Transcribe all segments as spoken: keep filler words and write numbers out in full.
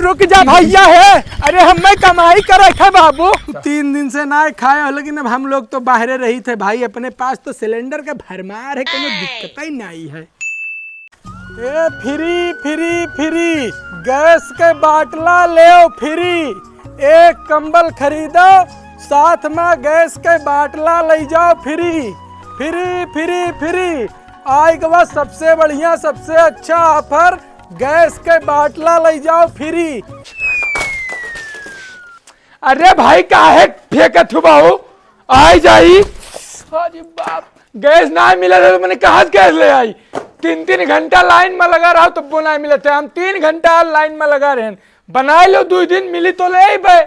रुक जा भैया है, अरे हम मैं कमाई करत है बाबू। तीन दिन से ना खाए हो, लेकिन अब हम लोग तो बाहरे रही थे भाई, अपने पास तो सिलेंडर के भरमार है, कोनो दिक्कत ही नहीं है। ए फ्री फ्री फ्री, गैस के बाटला लेव फ्री, एक कंबल खरीदो, साथ में गैस के बाटला लई जाओ फ्री। फ्री फ्री फ्री, आइ गवा सबसे बढ़िया, सबसे अच्छा ऑफर, गैस के बाटला लई जाओ फ्री। अरे भाई, काहे फेंकत हो बाबू? आई जाई। अरे बाप, गैस ना मिला रहे तो मैंने कहाँ से गैस ले आई? तीन तीन घंटा लाइन में लगा रहा, तब वो ना मिलत है। हम तीन घंटा लाइन में लगा रहे हैं, बनाए लो, दो दिन मिली तो ले आई बे।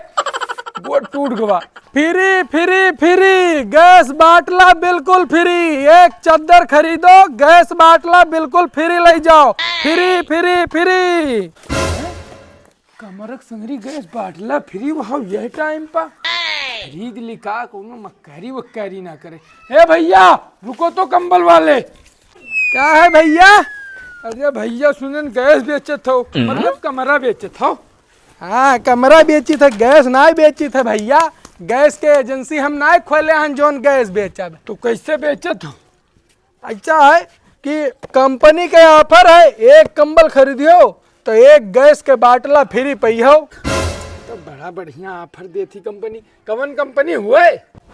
वो टूट गवा। फ्री फ्री फ्री, गैस बाटला बिल्कुल फ्री। एक चद्दर खरीदो, गैस बाटला बिल्कुल फ्री ले जाओ। फ्री फ्री फ्री। कमरक संगरी गैस बाटला फ्री, वहाँ यह टाइम पा खरीद ली का? कोनो मक्कारी वक्कारी ना करे। ए भैया, रुको तो, कंबल वाले। का है भैया? अरे भैया, सुनन गैस बेचत हो, मतलब कमरा बेचत हो? हाँ, कमरा बेचित है, गैस ना बेचित है भैया। गैस के एजेंसी हम ना खोले हन जौन गैस बेचब। तो कैसे बेचत हो? ऐसा है कि कंपनी के ऑफर है, एक कंबल खरीदियो तो एक गैस के बाटला फ्री पइहो। तो बड़ा बढ़िया ऑफर देती कंपनी। कवन कंपनी हुए?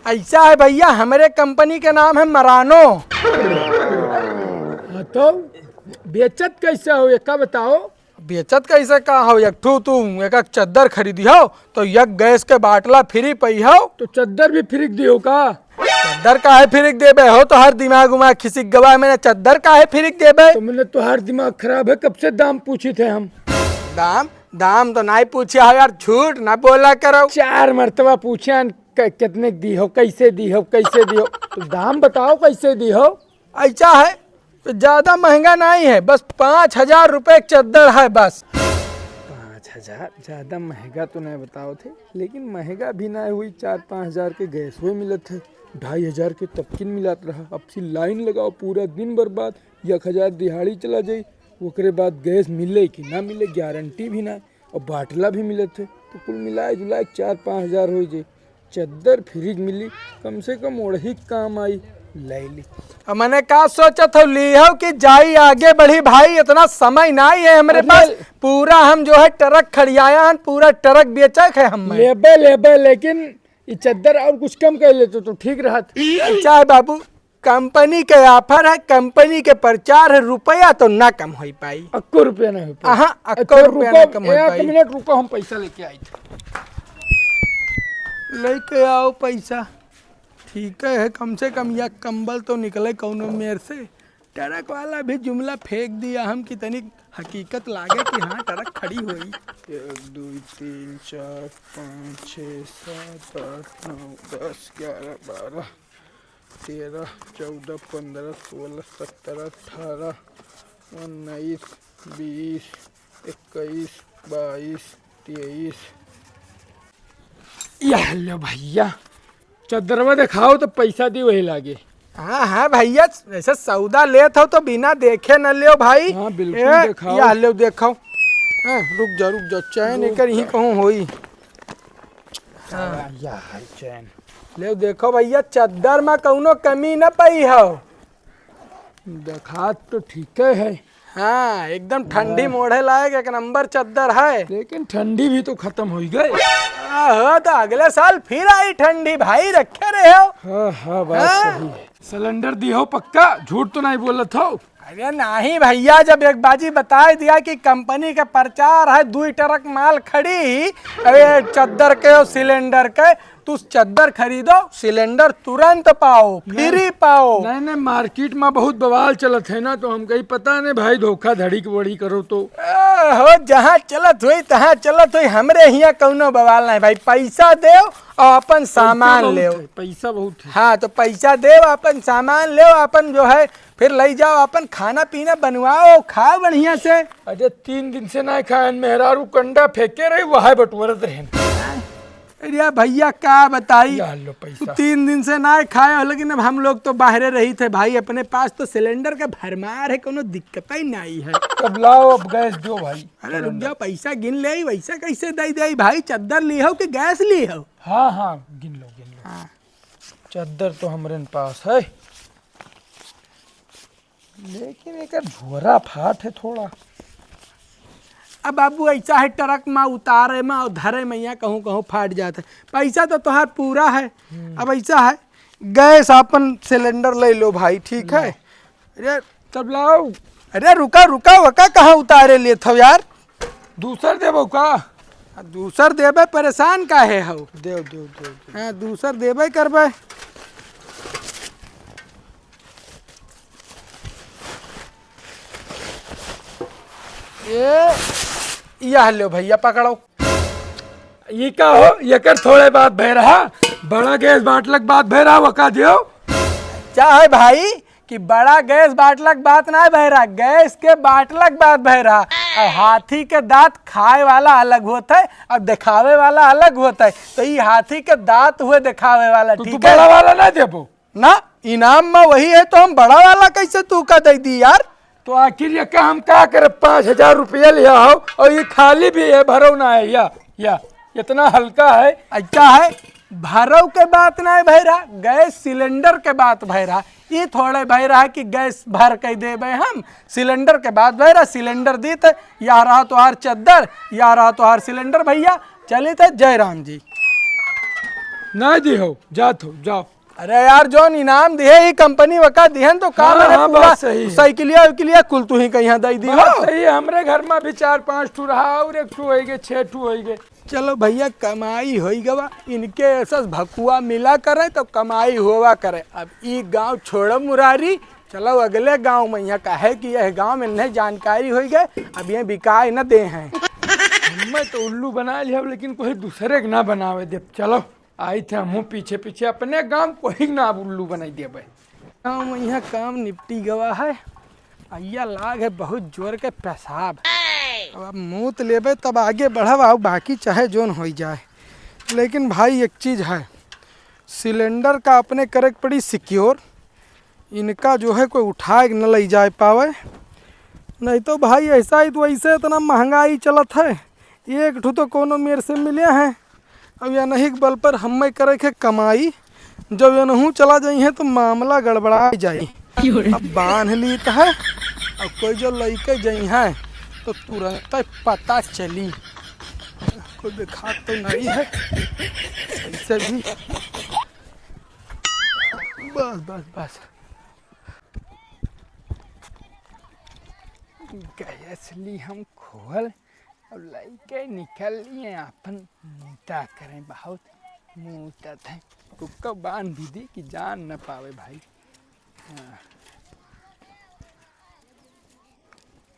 ऐसा है भैया, हमरे कंपनी के नाम है मरानो। हाँ, तो बेचत कैसे हो, ये का बताओ? बेचत कैसे का हो? एक ठू तू एक, एक चद्दर खरीदी हो तो एक गैस के बाटला फ्री पई हो। तो चद्दर भी फ्री दियो का? चद्दर काहे फ्री देबे हो? तोहार दिमाग उमाग खिसिक गवा, मैंने चद्दर काहे फ्री देबे? तो मैंने तोहार दिमाग खराब है, कब से दाम पूछी थे हम। दाम? दाम तो नहीं पूछे हो यार, झूठ ना बोला करो। चार मर्तबा पूछे हन, क-, कितने की दी हो, कैसे दी हो, कैसे दी हो? तो दाम बताओ, कैसे दी हो? ऐसा है तो ज्यादा महंगा नहीं है, बस पाँच हजार रुपए के चद्दर है बस। पाँच हजार? ज्यादा महंगा तो नहीं बताओ थे, लेकिन महंगा भी नहीं हुई, चार पाँच हजार के गैस हुए मिलत है, ढाई हजार के तपकिन मिलत रहा। अब सी लाइन लगाओ, पूरा दिन बर्बाद, एक हजार दिहाड़ी चला जाई, ओकरे बाद गैस मिले कि ना मिले, गारंटी भी ना। और बाटला भी मिलत है, तो कुल मिलाए जुलाए के चार पाँच हजार हो जाई। चद्दर फ्री मिली, कम से कम ओढ़ी के काम आई, ले ली। अब मने का सोचत हो, ली हो कि जाई आगे बढ़ी भाई, इतना समय नहीं है हमरे अरे पास। पूरा हम जो है ट्रक खड़ियाया हन, पूरा ट्रक बेचे के हम। लेबे, लेबे, लेकिन ई चद्दर और कुछ कम कर लेते तो ठीक रहत। अच्छा है बाबू, कंपनी के ऑफर है, कंपनी के प्रचार है, रुपया तो ना कम होई पाई। अक्को रुपया ना हो पाई। अहाँ, अक्को अच्छा, रुपया रुको, ना कम होई एक पाई। मिनट रुको, हम पैसा लेके आई थे। लेके आओ पैसा। ठीक है, कम से कम या कंबल तो निकले कौनो मेर से। ट्रक वाला भी जुमला फेंक दिया हम कि तनिक हकीकत लागे कि हाँ, ट्रक खड़ी होई। एक, दो, तीन, चार, पाँच, छः, सात, आठ, नौ, दस, ग्यारह, बारह, तेरह, चौदह, पन्द्रह, सोलह, सत्रह, अठारह, उन्नीस, बीस, इक्कीस, बाईस, तेईस। यह लो भैया, चद्दरवा देखाओ तो पैसा दी वही लागे। हाँ, हाँ भैया, ऐसे सौदा लेत हो तो बिना देखे न लेव भाई। हाँ, बिल्कुल ए, देखाओ। या लेव, देखाओ। ए, रुक जा, रुक जा, चैन रुक एकर यहीं जा। कहूँ होई। हाँ, या है चैन। लेव, देखो भैया, चद्दर में कौनो कमी न पई हो। देखात तो ठीके है। हाँ, एकदम ठंडी हाँ। मोढ़े लायक एक नंबर चद्दर है। लेकिन ठंडी भी तो खत्म होई गई। आहो, तो अगले साल फिर आई ठंडी भाई, रखे रहे हो। हाँ, हाँ, बात हाँ। सही है। सिलेंडर दी हो पक्का, झूठ तो नहीं बोलत हो। अरे नहीं भैया, जब एक बाजी बताई दिया कि कंपनी के प्रचार है, दुई ट्रक माल खड़ी ही, अरे चद्दर के और सिलेंडर के, तू चद्दर खरीदो, सिलेंडर तुरंत पाओ, नहीं। फ्री पाओ। नहीं, नहीं, मार्केट में बहुत बवाल चलत है ना, तो हम कही पता नहीं भाई, धोखाधड़ी के बड़ी करो तो। ओहो, जहाँ चलत होई, तहाँ चलत होई, हमरे हियाँ कौनो बवाल नहीं भाई। पैसा देव और अपन पैसा सामान बहुत लेव। है, पैसा बहुत है। हाँ, तो पैसा देव, अपन सामान लेव, अपन जो है फिर लई जाओ, अपन खाना पीना बनवाओ, खाओ बढ़िया से। अरे तीन दिन से ना खाएन, मेहरारू कंडा फेंके रही, वह बटोरत रहन। अरे भैया, का बताई, या लो पैसा। तू तीन दिन से ना खाए हो, लेकिन अब हम लोग तो बाहरे रही थे भाई, अपने पास तो सिलेंडर के भरमार है, कोनो दिक्कत ही नहीं है। तब लाओ, अब गैस दो भाई। अरे रुक जाओ, पैसा गिन ले, वैसा कैसे दे दे भाई? चद्दर ली हो कि गैस ली हो? हाँ, हाँ, गिन लो, गिन लो। हाँ। चद्दर तो हमरे पास है, लेकिन एकर झोरा फाट है थोड़ा। अब बाबू, ऐसा है, ट्रक मा उतारे मा और धरे मा यहाँ कहूँ कहूँ फाट जात है। पैसा तो तोहार पूरा है। हम्म। अब ऐसा है, गैस अपन सिलेंडर ले लो भाई, ठीक है? लो। अरे तब लाओ। अरे रुका रुका, वका कहाँ उतारे लेत हो यार? दूसर देबो का? आ, दूसर देबे, परेशान काहे हो? देव, देव, देव, देव। हाँ, दूसर देबे करबे। ये, यह लो भैया, पकड़ो। ये का हो? एकर थोड़े बात भय रहा, बड़ा गैस बाटलक बात भय रहा, वका देव। क्या है भाई कि बड़ा गैस बाटलक बात ना भय रहा, गैस के बाटलक बात भय रहा। और हाथी के दांत खाए वाला अलग होत है और दिखावे वाला अलग होत है, तो ई हाथी के दांत हुए दिखावे वाला, तो तू ठीक है? बड़ा वाला ना देबो? ना, इनाम में वही है, तो हम बड़ा वाला कैसे तू का दे दी यार? तो आखिर ये का हम का करब? पाँच हजार रुपया लिया हो और ये खाली भी है, भरो ना है, या, या, इतना हल्का है। अच्छा है, भरो के बात ना भय रहा, गैस सिलेंडर के बात भय रहा। ये थोड़े भय रहा कि गैस भर के देबे हम, सिलेंडर के बात भय रहा, सिलेंडर दीत, या रहा तोहार चद्दर, या रहा तोहार सिलेंडर भैया, चलित है, जय राम जी। नहीं दी हो, जात हो, जाओ। अरे यार, जौन इनाम दिहे ही कंपनी वका दिहन तो का हाँ, मेरे हाँ, पूरा बात सही है। साइकिलिया उकिलिया कुल तू ही कहीं दे दी बात हो। सही है, हमरे घर में भी चार पांच ठू रहा और एक ठू होई गए, छह ठू होई गए। चलो भैया, कमाई होई गवा, इनके ऐसा भकुआ मिला करे तो कमाई होवा करे। अब ई गांव छोड़ो मुरारी, चलो अगले गांव में, यहाँ काहे कि यह गांव में नहीं जानकारी होई गए, अब ये बिकाए न दे हैं। हमें तो उल्लू बना लिया, लेकिन कोई दूसरे के ना बनावे दे। चलो। आई थे हमहूँ पीछे पीछे, अपने गांव कोई ना उल्लू बनाई देबे। गांव में यहाँ काम निपटी गवा है। अइया लाग है बहुत जोर के पेशाब। अब आप मूत लेबे तब आगे बढ़ब, आओ बाकी चाहे जोन होई जाए। लेकिन भाई एक चीज है, सिलेंडर का अपने करे के पड़ी सिक्योर। इनका जो है कोई उठाए के न लई जाए पावे। नहीं तो भाई ऐसा ही तो ऐसे इतना महंगाई चलत है। एक ठो तो कोनो मेर से मिले हैं। अब यनही के बल पर हम्मे करे के कमाई, जब यनहू चला जइहें तो मामला गड़बड़ा जाई। अब बांध लीत है, अब कोई जो लइके जइहें तो तुरंत पता चली। कोई देखात तो नहीं है, ऐसे भी बस, बस, बस। गैस ली हम खोल, अब लइके निकल लिए, आपन मूता करें, बहुत मूतत है। कुक्का बांध भी दी कि जान न पावे भाई। हाँ।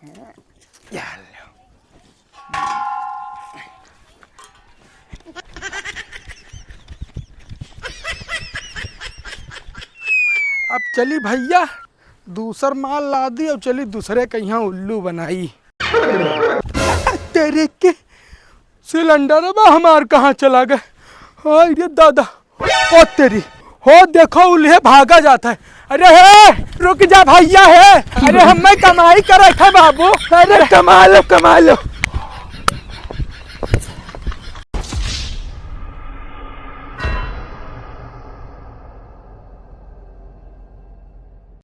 हाँ, या लो। अब चली भैया, दूसर माल लादी और चली दूसरे के यहाँ उल्लू बनाई। तेरे के सिलेंडर बा हमार कहाँ चला गए? हाय रे दादा, ओ तेरी, हो देखो उल्हे भागा जात है। अरे हे, रुक जा भैया हे। अरे हम्मे कमाई करे थे बाबू। अरे कमा लो, कमा लो।